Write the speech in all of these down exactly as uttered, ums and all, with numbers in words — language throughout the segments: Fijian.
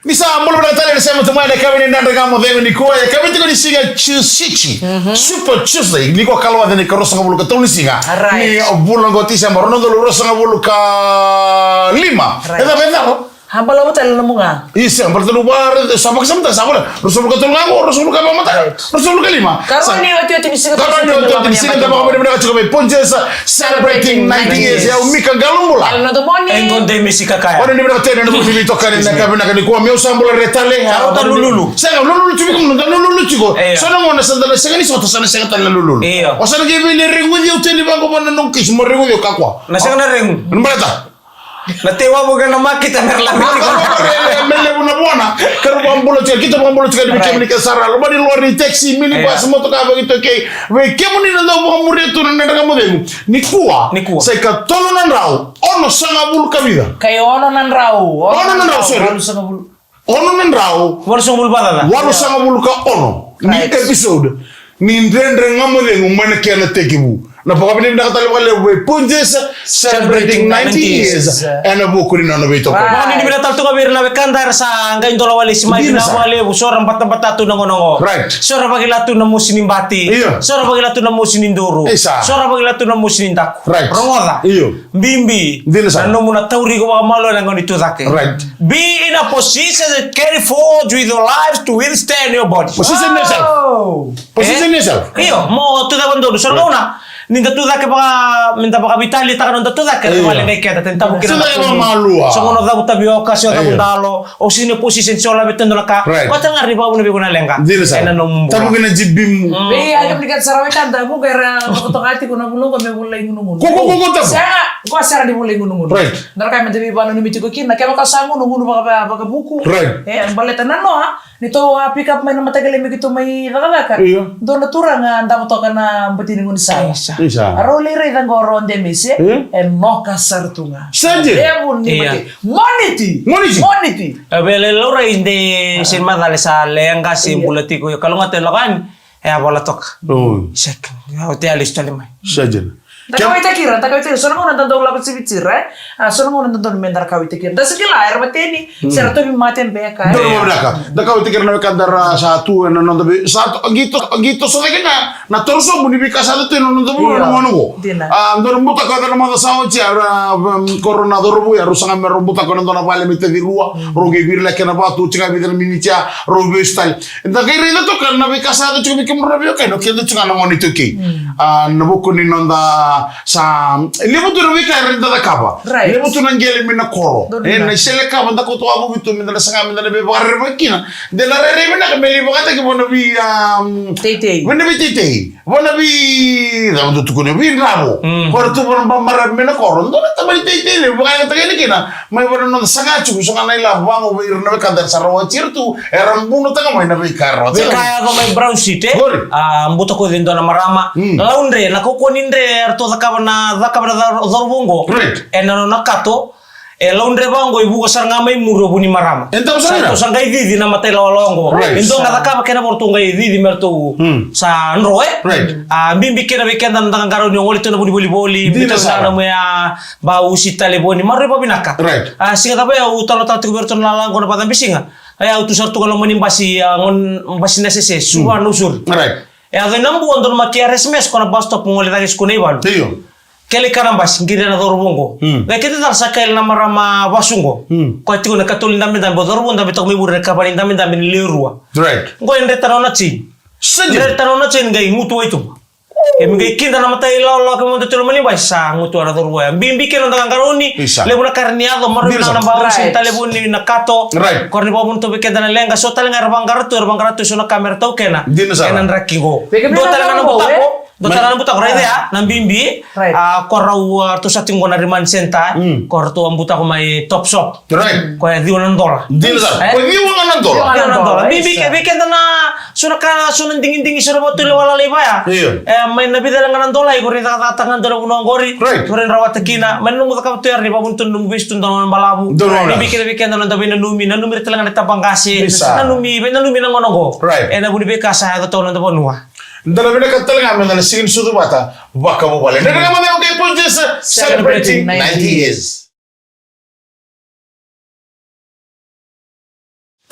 Ni sa bula vinaka tale, ni sa mata mai na yakavi ni Dredre Ga Mo Cegu nikua, yakavi tiko ni siga Tuesday. Mhm. Super Tuesday. Nikua, kalougata ni ka ruasagavulu ka tolu ni siga. Right. Ni vula qo Tiseba, rua na udolu ruasagavulu ka lima. Right. E cava, e cava? A balavu tale na nomu ga. Isa, balavu tale na nomu ga, sa vakasamataka, sa balavu. Ruasagavulu ka tolu ga qo, ruasagavulu ka lima mada. Right. Ruasagavulu ka lima. Karua ni otioti ni siga. Karua ni otioti ni siga, da vakavinavinaka tiko vei Punjas, celebrating ninety years. Yau Mika Qalobula. Ela na domoni. E qo dei Misi Kakaya. Ora ni vinaka tale na nomuni veitokani na yakavi vinaka nikua, meu sa bula re tale. Karua ta lululu. Sega, lululu tiko, da lululu tiko. Io. So na gauna sa da na sega ni sota, sa na sega tale na lululu. Io. O sa na qai via reguci au tale vaqo vua na noqu kisi, mo reguci au kakua. Na sega na regu. Baleta na tei wavoki na makita me ra laveti koya. Me levu na vuana. Keirau vakabula tiko, keitou vakabula tiko yani vei kemuni kece sara. Loma ni lori, taxi, minibus, motoka, vakaitaukei. Vei kemuni na dau vakamuria tu na Dredre Ga Mo Cegu. Nikua. Nikua. Sa ikatolu na drau onosagavulu ka vica. Kai ono na drau. Ono na drau, sorry. Walusagavulu. Ono na drau. Walusagavulu vakacaca. Walusagavulu ka ono. Ni episode ni Dredre Ga Mo Cegu mai na kena tekivu. Na vakavinavinaka tale vakalevu vei Punjas, celebrating ninety years. Ena vuku ni nona veitokoni. Right. Vakavinavinaka tale tu ga vei ira na wekada era sa qai dola walesi mai. Dina sara. Vakalevu, so ra batabata tu na gauna qo. Right. So ra vakila tu na mosi ni bati. Io. So ra vakila tu na mosi ni duru. Isa. So ra vakila tu na mosi ni daku. Right. Rogoca. Io. Bibi. Dina sara. Na nomu na tauri iko vakamalua ena gauna ni tucake. Right. Be in a position that carry forward with your life to withstand your body. Position yourself. Position yourself. Io, mo tucake vakadodonu. So na gauna ni da tucake vaka, me da vakavitaliataka na noda tucake, io, da vakaleqai keda, da tavuki na, tucake vakamalua. So gauna o cavu tavioka, se o cavu dalo, o sega ni position, se o laveta e dua na ka. Right. Vata ga ni vakavuna vei iko na leqa. Dina sara. Ena nomu bula. Tavuki na jibimu. Mm. Vei ira kemuni kece sara wekada, vuqa era vakatoka tiko na vula qo me vula igunugunu. Ko, ko, ko, ko, tabu. Sega, qo sara ni vula igunugunu. Right. Da na kaya me da veivakananumi tiko kina, kevaka sa gunugunu vaka, vaka, vakavuku. Right. E, baleta na noa, ni tou a pick up mai na mataqali me keitou mai cakacaka. Io. Dua na turaga a davo toka na bati ni gaunisala. Isa. Isa. A rau lai raica qo o Demese. Io. E noka sara tu ga. Sa dina. Levu ni mate. Moniti. Moniti. Moniti. E vei lai laurai de se macala sa leqa se bula tiko. Io, kalougata e lako yani. E a vola toka. Oi. Sek. O te a lesu tale mai. Sa dina. Da kauwaitaki ira, da kauwaitaki ira. So na gauna da dau lako siviti ira, e? A, so na gauna da dodonu me da kauwaitaki ira. Da sa kila, era vateni, se ra tauvimate beka, e? Donu vinaka. Da kauwaitaki ira na wekada ra sa tu ena noda vei, sa tu, qito, qito sa cake ga na torosobu ni veika sa tu ena noda vei, io, na gauna qo. Dina. A, donu butako ena macawa sa oti, a, um, ko rau na cauravou, a rau saga me rau butako ena dua na vale me taci rua, rau qai viri laki ena vatu, tiko ga vica na miniti, a, rau vesu tale. Da qai raica toka na veika sa yaco tiko vei kemudrau na veiwekani, o keda tiko ga na gone iTaukei. Mm. A, na vuku ni noda sa levu tu na veika era da cakava. Right. Levu tu na qele mai na koro. Donu. E, na iselekava da kauta wavoki tu, me da na saga, me da na veivakarerevaki kina. De na rairai vinaka me lai vakataki vua na vei, um, teitei. Vua na veiteitei. Vua na vei, cava dau tukuni, veidravo. Mm. Ko ra tu vua na ba marama mai na koro. Dua na tamani teitei levu, vakayagataki yani kina. Mai vua na noda saga tiko, so ga na ilavo vaqo vei ira na wekada era sa rawati ira tu, era bunotaka mai na veika era rawati. Veika e yaco mai Brown Street, e? Qori. A, butakoci e dua na marama. Mm. Laudre, na kaukauwa ni dre, eratou cakava na, cakava na cau-, cauravou qo. Right. Ena nona kato, e laudre vaqo, e vuka sara ga mai muri o vu ni marama. E dau sara ga. Sa ratou sa qai cici na mata ilawalawa qo. Right. E dua ga cakava kena vo ratou qai cici me ratou sa dro, e? Right. A, bibi kina vei keda na da qaqarauni o gole tu na vu ni volivoli. Dina sara. Bibi tu na nomu ya, ba usi talevoni, maroroi vakavinaka. Right. A, siga cava ya au talanoataka tiko vei iratou na lala qo na vakacabisiga. A, ya au tu sara tu ga loma ni basi, a, gon-, basi na sese, Suva, Nausori. Right. E yaco ina Bua, donu mai K R S M S, ko na bus stop, gole cake siko na ivalu. Io. Kele ka na basi, qiri na cauravou qo. Mm. Qai kete tale sa kaila na marama vasu qo. Mm. Koya tiko na katolu ni dabedabe, o cauravou dabe toka mai muri na kava ni dabedabe ni lewe rua. Right. Qo e dreta na nona chain. Sa dina. Dreta na nona chain, qai gutu wai tu. Kemi qai kida na mata ilawalawa, kemi mada tu loma ni basi, sa gutuwa na cauravou ya. Bibi kina noda qaqarauni, isa, levu na ka rawa ni yaco, maroroi vinaka na ba usi talevoni na kato. Right. Ko rawa ni vakavuna tu vei keda na leqa, so tale ga era vaqara tu, era vaqara tu, so na ka me ra taukena. Dina sara. Ena draki qo. Dua tale ga na butako, e? Dua tale ga na butako, raica ya, na bibi, right, a, ko rau, a, ratou sa tiko qo na remand center, mm, ko ratou a butako mai Top Shop. Right. Koya ciwa na dola. Dina sara. Eh? Koya ciwa ga na dola. Ciwa ga na dola. Bibi, isa, vei keda na, so na ka, so na digidigi, so na vakatulewa lalai vaya. Io. E, mai na vica ga na dola, iko rai cakacakataka ga dua na vanua qori. Right. Iko rai rawata kina. Mai na nomu cakava tu ya, rai vakavuna tu na nomu vesu tu, dua na balavu. Dua na balavu. Bibi kina vei keda na noda veinanumi, nanumi ira tale ga na tabaqase. Isa. Nanumi, veinanumi na gauna qo. Right. Ena vu ni veika sa yaco tu ena noda vanua. Da na vinakata tale ga me da na sega ni sucu vata vakavuvale. Dredre Ga Mo Cegu kei Punjas, celebrating ninety years.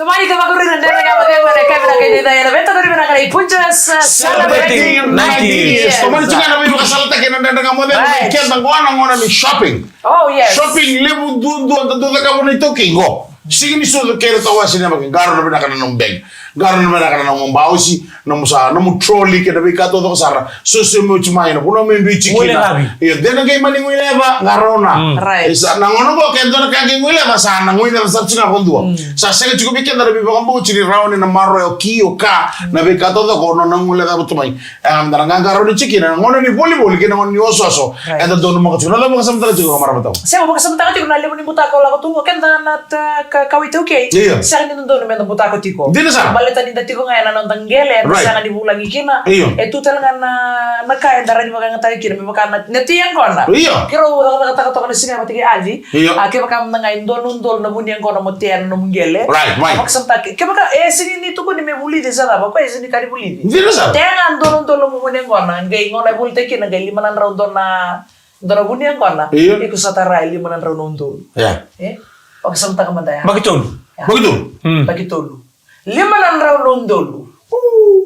Tamani ka vakariri na Dredre Ga Mo Cegu ena yakavi vinaka edaidai, ena veitokoni vinaka nei Punjas, uh, celebrating ninety years. Tomani tiko ga na veivakasalataki ena Dredre Ga Mo Cegu, right, keda qo na gauna ni shopping. Oh, yes. Shopping levu duadua da dau cakava na iTaukei qo. Siga ni Sucu kei na tawasi na yabaki, qarauna vinaka na nomu bag, qarauna vinaka na nomu bausi, nomu sa, nomu trolley kei na veika taucoko sara. So, so me oti mai na vanua me biuti kina. Guilecavi. Io, de na qai mani guileca, qarauna. Mm. Right. E sa, na gauna qo ke dua na ka qai guileca, sa na guileca sara tiko ga vakadua. Mm. Sa sega tiko vei keda na veivakabauti ni rawa ni na maroroya o ki, o ka, mm, na veika taucoko o nona guileca vata mai. E, da na qaqarauni tiko kina na gauna ni volivoli kei na gauna ni osooso. Right. Eda donumaka tiko. Na cava vakasamataka tiko, marama tau? Sega, vakasamataka tiko na levu ni butako lako tu qo, keda na ta-, ka-, kawa iTaukei. Io. Sega ni dodonu meda butako tiko. Dina sara. Baleta ni da tiko ga ena noda qele, eda, right, sega ni vulagi kina. Io. E tu tale ga na, na ka eda rawa ni vakayagataka kina, me vaka na, na tei yaqona. Io. Keirau cakacakataka toka na siga vata kei Avi. Io. A, kevaka mada ga e dua na udolu na vu ni yaqona mo tea na nomu qele. Right, right. A, vakasamataka, kevaka, e sega ni tukuni me vulici se cava, o koya e sega ni ka ni vulici. Dina sara. Tea ga dua na udolu na vu ni yaqona, qai gauna e volitaki kina, qai lima na drau dua na, dua na vu ni yaqona. Io. Iko sa tara e lima na drau na udolu. Yeah. E? Vakasamataka mada ya. Yabaki tolu. Yeah. Yabaki tolu. Hmm. Yabaki tolu. Lima na drau na udolu.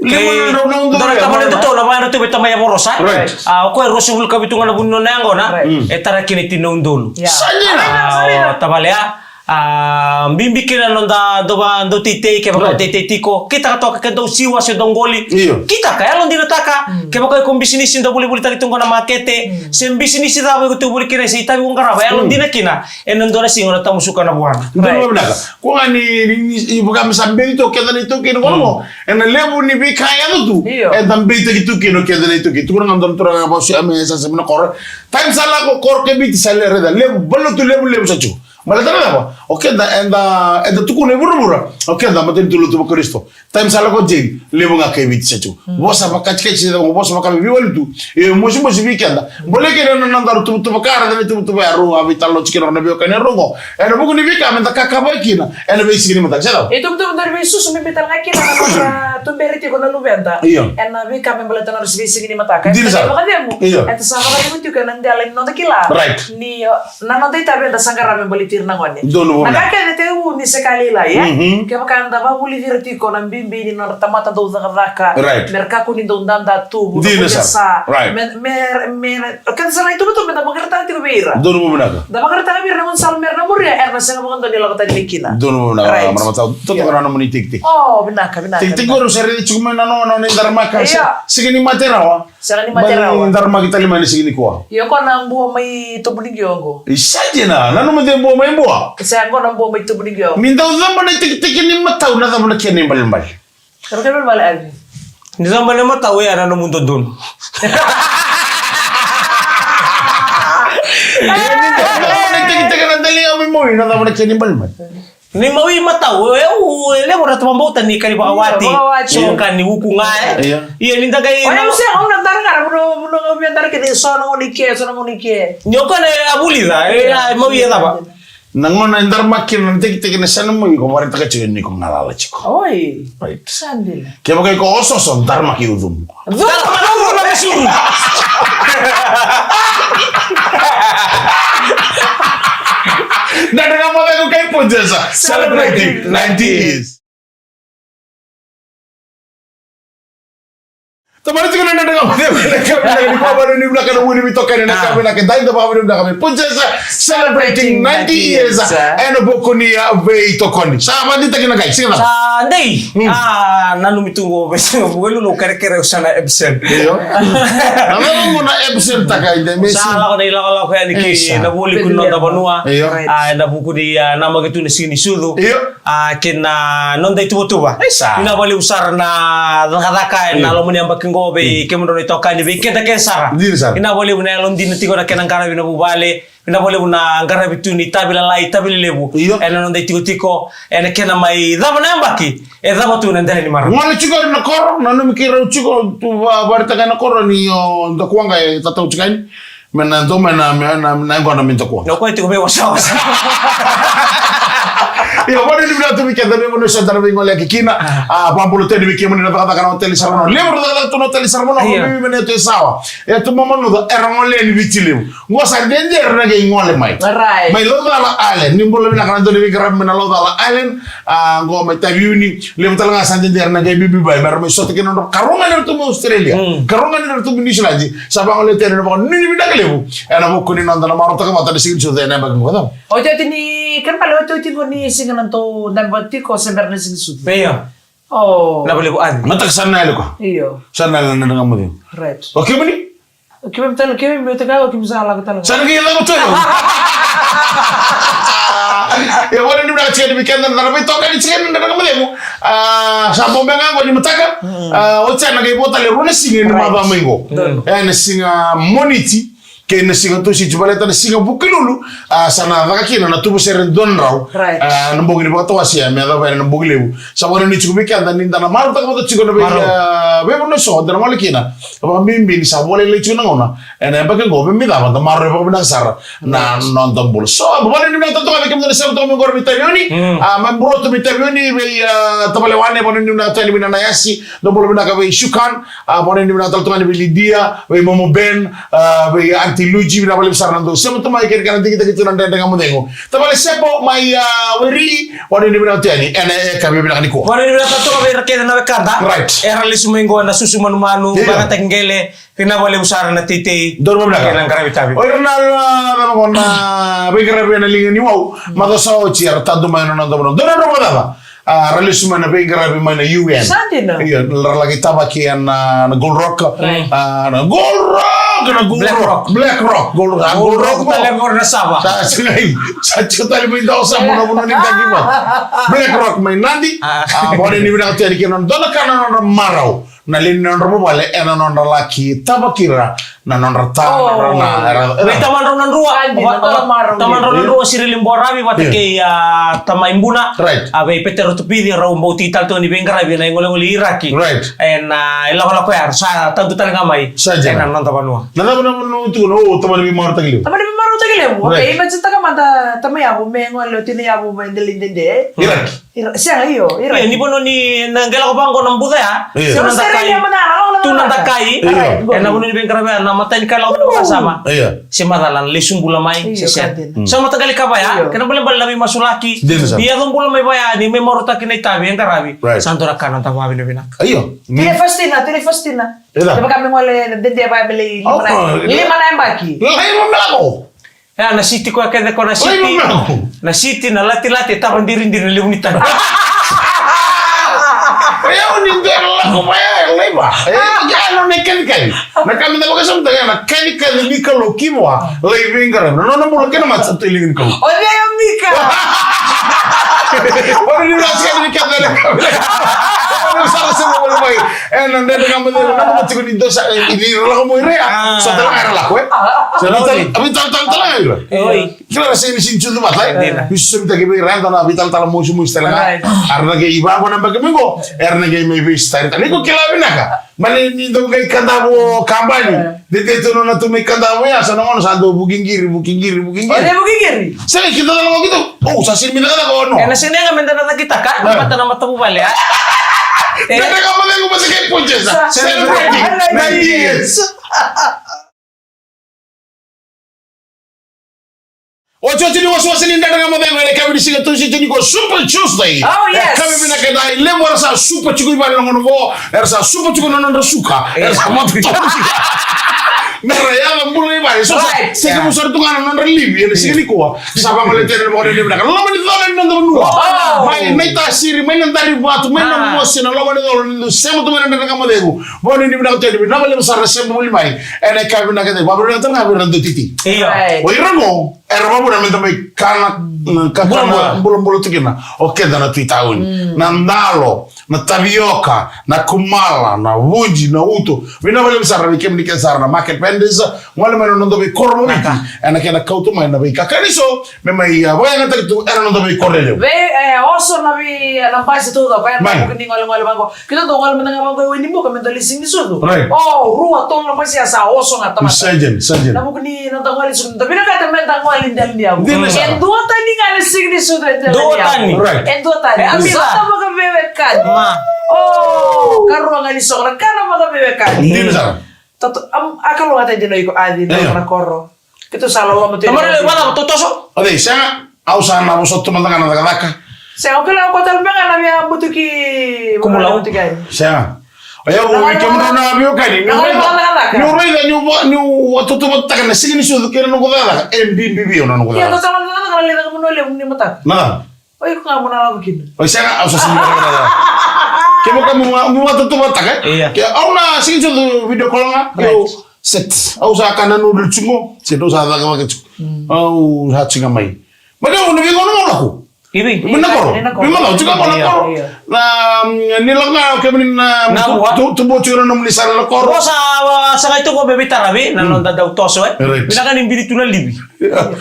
Lima na drau na udolu. Dua na tamata e dodonu, na vaka e dua tu vei tamai Vorosa. Right. A, o koya e ruasagavulu ka vitu ga na vu ni nona yaqona. Right. Mm. E tara kina e tini na udolu. Yeah. Sa dina. A, tavale ya. A, bibi kina na noda dau va-, dau teitei, kevaka, right, o teitei tiko. Kitaka toka ke dau siwa se dau qoli. Io. Kitaka, yalodinataka. Mm. Kevaka iko bisinisi dau volivolitaki tu qo na makete. Mm. Se bisinisi cava iko tu voli kina se itavi ko qarava. Mm. Yalodina kina. Ena dua na siga o na tamusuka na vuana. Dua na, right, vinaka. Ko ga ni, ni, ni, ni vaka me sa beci tu o keda na iTaukei na gauna qo. Mm. Ena levu ni veika e yaco tu. Io. Eda beitaki tu kina o keda na iTaukei. Tukuna ga dua na turaga vakaosi, a, me sa sema na koro. Time sa lako koro ke Viti sa le raica. Levu, baleta tu levu, levu sa tu. Baleta na cava? O keda, eda, eda tukuna e vuravura. O keda matanitu lotu vaKarisito. Time sa lako jail, levu ga kai Viti sa tu. Mm. Vosa vakatikatika, vosa vaka me veiwali tu. E mosimosi vei keda. Bole kina na nodaru tuvatuva ka, ra na tuvatuva ya rau a veitalanoa tiko kina na veiwekani rau qo. Ena vuku ni veika meda kakava kina ena veisiga ni mataka, se cava? E tuvatuva daru veisusu me biu tale ga kina na nodra tuberi tiko na luveda. Io. Ena veika me baleta na nodra veisiga ni mataka. Dina sara. Io. Eda sa vakacegu tiko ena dela ni noda kila. Right. Ni, o, na noda itavi eda sa qarava me baleti ira na gone. Donu. Na ka kece e tekivu ni se ka lailai, e? Mhm. Kevaka eda vakavulici ira tiko na bibi ni nodra tamata dau cakacaka. Right. Me ra kakua ni dau dada tu. Dina sara. Right. Me, me, me, o keda sara na ituvatuva meda vakayagataka tiko vei ira. Donu, vinaka. Da vakayagataka vei ira na gaunisala me ra na muria, era na sega vakadua ni lako tani mai kina. Donu, vinaka. Right. Marama tau, totoka na nomuni tikitiki. O, vinaka, vinaka, tikitiki vinaka. Qori au sa raica tiko mai na nona, na nona idaramaka. Io. Siga ni mate rawa. Sega ni mate rawa. Bale ni daramaki tale mai na siga nikua. Io, qo na bua mai Tobuniqio qo. Isa dina, nanuma de bua mai Bua. Sega, qo na bua mai Tobuniqio. Ni dau caba na itekiteki ni matau, na cava na kena ibalebale? Cava na kena ibalebale, Avi? Ni caba na matau, e a na nomu dodonu. Ni dau caba na itekiteki na daliga mai Maui, na cava na kena ibalebale? Ni mawi matau, e, u, e levu na tamata bauta ni ka ni vakawati. Io, vakawati. So ka ni uku ga, e. Io. Ia ni da qai na. Oi, au se, au na dara ga, au na, au na via dara kece, so na gauna i ke, so na gauna i ke. Ni o koya na a vulica, e, a mawi e cava? Na gauna e daramaki kina na tekiteki na sena mai, ko vakaraitaka tiko ni ko galala tiko. Oi. Right. Sa dina. Kevaka iko osooso, daramaki ucumu. Cumu, cumu, cumu. Dredre Ga Mo Cegu kei Punjas, celebrating ninety years. Tamani tiko na Dredre Ga Mo Cegu, na ka vinaka ni ko vakanuinui vinaka na vuli veitokani, na ka vinaka dai da vakanuinui vinaka me Punjas, celebrating ninety years. Ena vuku ni, a, veitokoni. Sa vakaditaki na kai, siga na. Sa dei. Hmm. A, nanumi tu qo, veisiga, vuelu no kerekere, au sa na absent. Io. Na cava mo na absent taka i de mesi? Sa lako na ilakolako yani ki na vuli ku noda vanua. Io. A, ena vuku ni, a, namaki tu na Siga ni Sucu. Io. A, kei na noda ituvatuva. Isa. Vinaka vakalevu sara na cakacaka ena loma ni yabaki qo vei kemudrau na itokani, vei keda kece sara. Dina sara. Vinaka vakalevu na yalodina tiko na kena qaravi na vuvale. Vinaka vakalevu na qaravi tu ni itavi lalai, itavi lelevu. Io. Ena noda itikotiko, ena kena mai cava na yabaki e cava tu na dela ni marama. Gole tiko na koro, nanumi keirau tiko tu va-, vakaraitaka na koro ni o Dakuwaqa e tatau tiko yani. Me na doma na, me na, na yaqona me Dakuwaqa. Na koya tiko me wasawasa. Io, vakanuinui vinaka tu vei keda, me vakanuinui sara na veigoleyaki kina. A, vakabula tu yani vei kemuni na cakacaka na Hotel Saravanua. Levu na cakacaka tu na Hotel Saravanua, io, vakabibi mai na Yatu e Sawa. Yatu Mamanutha, era golea ni Viti Levu. Qo sa dede era na qai gole mai. Right. Mai Laucala Island, ni bula vinaka na dau ni veiqaravi mai na Laucala Island. A, qo mai Taveuni, levu tale ga sa dede era na qai biubiu mai, me ra mai sota kina na nodra, karua ga ni ra tu mai Australia. Mm. Karua ga ni ra tu mai New Zealand. Sa vagolea tu yani na vakanuinui vinaka levu. Ena vuku ni noda na marautaka vata na siga ni sucu ena yabaki qo. Otioti ni, kena ibalebale otioti qo ni siga na nodatou dabe vata tiko se bera na siga ni sucu. Io. O. Na valevu adi. Mataka sa na yali koya. Io. Sa na yali na Dredre Ga Mo Cegu. Right. O kemuni? O keimami tale, keimami, o keimami sa lako tale. Sa na qai lako tu. Io, vakanuinui vinaka tiko yani vei keda na veitokani tiko yani na Dredre Ga Mo Cegu. A, sa bau beka qo ni mataka. Mm. A, oti sa na qai vo tale rua na siga ni macawa mai qo. Right. Mm. E, na siga Moniti kei na siga Tusiti, baleta na siga Vukelulu, a, sa na caka kina na tubu sere dua na drau. Right. A, na bogi ni vakatawase, a, me yacova yani na bogi levu. Sa vakanuinui tiko vei keda ni da na marautaka vata tiko na vei, a, veivanua eso da na gole kina. Vakabibi ni sa vakalailai tiko na gauna ena yabaki qo, me mai cava da maroroi vakavinaka sara na noda bula. So, vakanuinui vinaka tale toka vei kemudou na sema toka mai qori mai Taveuni. Mm. A, mai Burotu mai Taveuni, vei, a, tavale Wane, vakanuinui vinaka tale mai na Nayasi. Dou bula vinaka vei Shukan. A, vakanuinui vinaka tale toka yani vei Lidia, vei Momo Ben, a, vei Aunty Luji, vinaka vakalevu sara na dou sema tu mai kei na kena digitaki tu na Dredre Ga Mo Cegu. Tavale Sepo mai, a, Wairiri, vakanuinui vinaka tu yani ena yakavi vinaka nikua. Vakanuinui vinaka tale toka vei ira kece na wekada. Right. Era lesu mai qo ena susu manumanu, io, vakayagataki qele, vinaka vakalevu sara na teitei. Dou bula vinaka. Kei na qaravi tavi. O ira na, na, na, na veiqaravi ena liga ni wau, macawa sa oti era tadu mai na noda vanua. Dou na dro vakacava. A, ra lesu mai na veiqaravi mai na U N. Sa dina. Io, ra laki tavaki ena, na Gold Rock. Right. A, na Gold Rock, na Gold Rock. Black Rock. Black Rock, Gold Rock. A, Gold Rock tale qori na sava. Sa, sa, sa tiko tale mai dau sa mo na vanua ni kaki va. Black Rock mai Nadi. A. A, vakanuinui vinaka tu yani kina dua na ka na nodra marau. Na lewe ni nodra vuvale, ena nodra laki tavaki ira na nodra ta, nodra na, era, era. Vei tamadrau na drua, tamadrau na drua, Sirili Boravi vata kei, a, tamai Buna. Right. A, vei Petero Tupici, rau bau tiki tale toka ni veiqaravi ena igolegole i Iraki. Right. Ena, a, ilakolako ya, sa tadu tale ga mai. Sa dina. Ena noda vanua. Na cava na vanua tu na, o, tamani veimarautaki levu. Tamani veimarautaki levu. Right. Okay, imagine taka mada tamai yavu me gole o tinai yavu me delaidede. Iraki. Ira, sega, io, ira. Io, ni vanua ni na qai lako vaqo na buca ya. Io. Tu na dakai. Io. Ena vanua ni veiqaravi ya, na matai ni ka lako na vakasama. Io. Se macala na lesu bula mai, io, se sega. Sa mataqali ka vaya, io, kena balebale na veimasulaki. Dina sara. Ni yaco bula mai vaya, ni mai marautaki na itavi e qaravi. Right. Sa dua na ka na da vakavinavinaka. Io. Tini Faustina, tini Faustina. Io. Kevaka me gole dede vaya me lai lima na, lima na yabaki. Lai lima na yabaki. Ya, na siti koya kece ko na siti. Oi, mamau. Na siti, na latilati, e tava diridiri na levu ni tani. Oi, au ni dua na lako mai, e, laiva. E, ya, no, na kacikaci. Na ka me da vakasamataka, na kacikaci ni Kalou ki vua, lai veiqaravi. Na nona bula kei na mate sa tu e liga ni Kalou. O cei o Mika? Vakanuinui vinaka tiko yani vei keda na ka. Vakanuinui sara sema voli mai. E, na Dredre Ga Mo Cegu, na mama tiko ni dosa, e, ni lako mai ira. Ah. Sa tala ga era lako, e? Sa tala, tala, tala, tala, tala ga ira. Oi. Kila ra sega ni sega ni sucu vata, e? Dina. Ni susumitaki vei ira, eda na veitalatala mosimosi tale ga. Right. Era na qai vaqo na yabaki mai qo, era na qai mai veisitari. Ni ko kila vinaka. Mani ni dau qai kadavu o kabani. E. Dede tu nona tu mai kadavu ya, sa na gauna sa dau vuki qiri, vuki qiri, vuki qiri. O cei vuki qiri? Sega, keitou tale ga keitou. O, sa sega ni mai cakacaka o no. E, na sega ni yaga me da na cakitaka, e? Na mata na matavuvale, a? E. Dredre Ga Mo Cegu, vata kei Punjas. Sa. Celebrating ninety years. Otioti ni wasewase ni Dredre Ga Mo Cegu, ena yakavi ni siga Tusiti ni ko Super Tuesday. Oh, yes. E, yakavi vinaka, e levu era sa supa tiko i vale na gauna qo, era sa supa tiko na nodra suka, era sa matatobu tiko. Mera yaco bula i vale, so sa, right, sa kemu sara tu ga na nodra livi, ena siga nikua. Sa vagolea tale na vakanuinui vinaka. Loma ni colo ni noda vanua. Oh. Mai Naitasiri, mai Nadarivatu, mai Namosi, na loma ni colo ni noda sema tu mai na Dredre Ga Mo Cegu. Vakanuinui vinaka tale, vinaka vakalevu sara na sema voli mai. Ena yakavi vinaka tale, vakanuinui vinaka tale ga vei ira na dau titi. Io. Right. O ira qo, era vakavuna meda mai kana, mm, kakana bulabula tu kina. O keda na Tui Tauni. Mm. Na dalo, na tavioka, na kumala, na vuji, na uto. Vinaka vakalevu sara vei kemuni kece sara na market vendors. Gole mai na noda veikoro mai Viti. Naka. Ena kena kauta mai na veikakani so, me mai, a, vakayagataki tu ena noda veikoro e levu. Vei, e, oso na vei, e, na basi taucoko, e, mai. Vuku ni golegole vaqo. Keitou dau gole mada ga vaqo e Wainibuka me dau lai siga ni sucu. Right. O, rua, tolu na basi ya sa oso ga tamata. Sa dina, sa dina. Na vuku ni noda gole sucu, da vinakata meda gole. Dina sara. E dua tani ga na siga ni sucu e dela ni yavu. Dua tani. Right. E dua tani. E, a, vata vakaveiwekani. Ma. O, karua ga ni soqo na kana vakaveiwekani. Dina sara. Toto, am, a kalougata dina o iko a cina na koro. Keitou sa loloma tu. Tamara le wala totoso. O cei, sega, au sa na vosota mada ga na cakacaka. Sega, au kila au ko tale mada ga na via butuki. Kumulau. Butuki yani. Sega. O yau, o kemudou na veiwekani, niu raica, niu raica, niu va, niu vatotovotaka na siga ni sucu kei na noqu cakacaka, e bibi vei au na noqu cakacaka. Ia, tou sa na cakacaka na levu, na levu ni mataka. Na cava? O iko ga mo na lako kina. Oi, sega, au sa sega ni cakacaka. Kevaka mo, mo vatotovotaka, e? Ia. Ke au na siga ni sucu video call ga, io, set. Au sa kana noodle tiko, se dou sa cakacaka tiko. Au sa tiko mai. Ma dou na veigauna mo lako. Ivi. Vei na koro. Vei na koro. Vei na koro. Tiko na koro. Ia. Na, mm, ni lako ga, kemuni na, na tu, tu, tu, tu, tiko na nomuni sala na koro. Ko sa, sa qai tiko me veitaravi, na noda dau toso, e. Right. Vinaka ni bili tu na livi.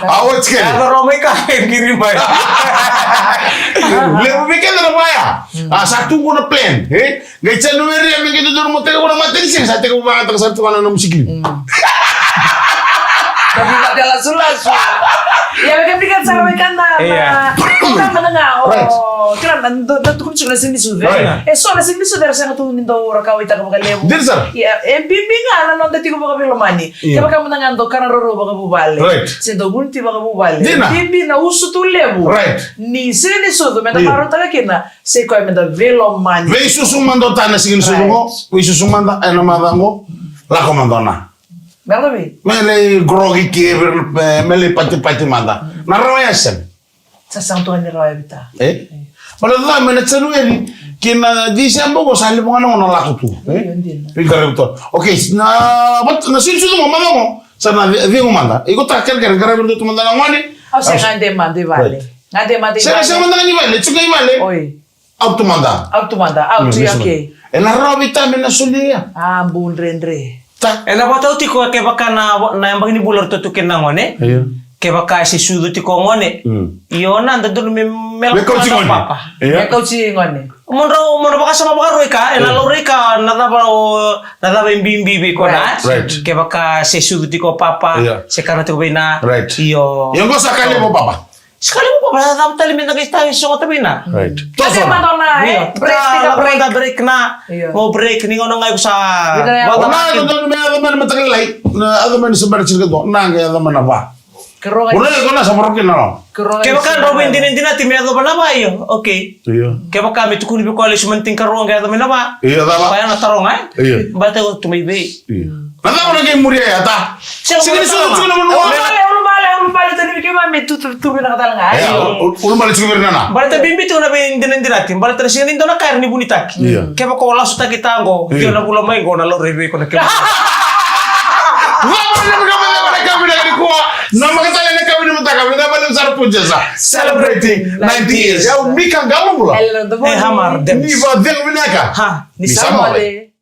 A, o tiko. A, roma i ka, e, kiri mai. Levu vei keda na vaya. A, sa tu qo na plan, e? Qai January, a, me qai dodonu mo tekivu na matanisiga, sa tekivu vakayagataka sara tu ga na nomu sick leave. Mm. Ka vei vakalasulasu. Ia, me ka vei ka sara me ka na, na, ka mada ga, o, kila na, dou, dou tukuna tiko na siga ni sucu. Right. E so na siga ni sucu era sega tu ni dou ra kauwaitaka vakalevu. Dina sara. Ia, e bibi ga na noda tiko vakaveilomani. Ia. Kevaka mada ga dou kana roro vakavuvale. Right. Se dou vunuti vakavuvale. Dina. Bibi na usutu levu. Right. Ni siga ni sucu, me da marautaka kina. Se koya me da veilomani. Veisusu mada o ta na siga ni sucu qo. Right. Veisusu mada ena macawa qo. Lako mada o na. Me lai groggy ke, me, me lai patipati mada. Na rawa ya sega. Sa sega tu ga ni rawa ya vei ta. E? Baleta na cava, mai na January ki na December qo sa levu ga na gauna lako tu. E? Io, dina. Veiqaravi tu. Okay, na, na siga ni sucu qo, macawa qo. Sa na cegu mada. Iko ta kerekere, qaravi tu mada na gone. Au se gade mada i vale. Right. Gade mada i vale. Sega, sega mada ga ni vale, tiko i vale. Oi. Out mada. Out mada, out, mm, ia, okay. E na rawa vei ta me na solia. A, bu dredre. Ta. E na vakatau tiko kevaka na, na yabaki ni vula ratou tu kina na gone. Io. Kevaka e se sucu tiko gone. Mm. Io, na dodonu me, me kauti gone. Papa. Io. Me kauti gone. Mo drau, mo drau vakasama vakarua i ka, e na, io, laurai ka, na cava o, na cava e bibi vei koya na. Right. Right. Kevaka se sucu tiko papa, io, se kana tiko vei na. Right. Io. Io, qo sa ka levu papa. Sa ka levu papa, sa cava tale me da qai sogo tale vei na. Right. Toso na. Io. Break, break na. Io. Mo break, ni gauna ga iko sa. O na, na, na, me yaco mai na mataka lailai. Na yaco mai na Sebete tiko, na qai yaco mai na va. Karua ga. O na, o na sa voroki na. Karua ga. Kevaka drau veidinadinati me yacova na va, io. Okay. Io. Kevaka me tukuni vei koya lesu mai na tinikarua qai yaco mai na va. Io, cava? Koya na taroga, e? Io. Baleta o tu mai vei. Io. Na cava na qai muria ya, ta? Sega ni sucu na vanua. Ulubale, ulubale, ulubale, tani vei keimami tu, tu, tu vinaka tale ga. Io, io. U-, ulubale tiko vei ira na. Baleta bibi tu na veidinadinati, baleta na sega ni dua na ka era ni vunitaki. Io. Kevaka o lasutaki ta qo, io, tiko na vula mai qo na laurai vei iko na kemu. Cava na ka vinaka nikua. Na makatale na ka vinaka mataka, vinaka vakalevu sara Pujesa. Celebrating ninety years. Yau Mika Qalobula. Hello, the morning. E Hamar Dems. Ni vacegu vinaka. Ha. Ni sa mole.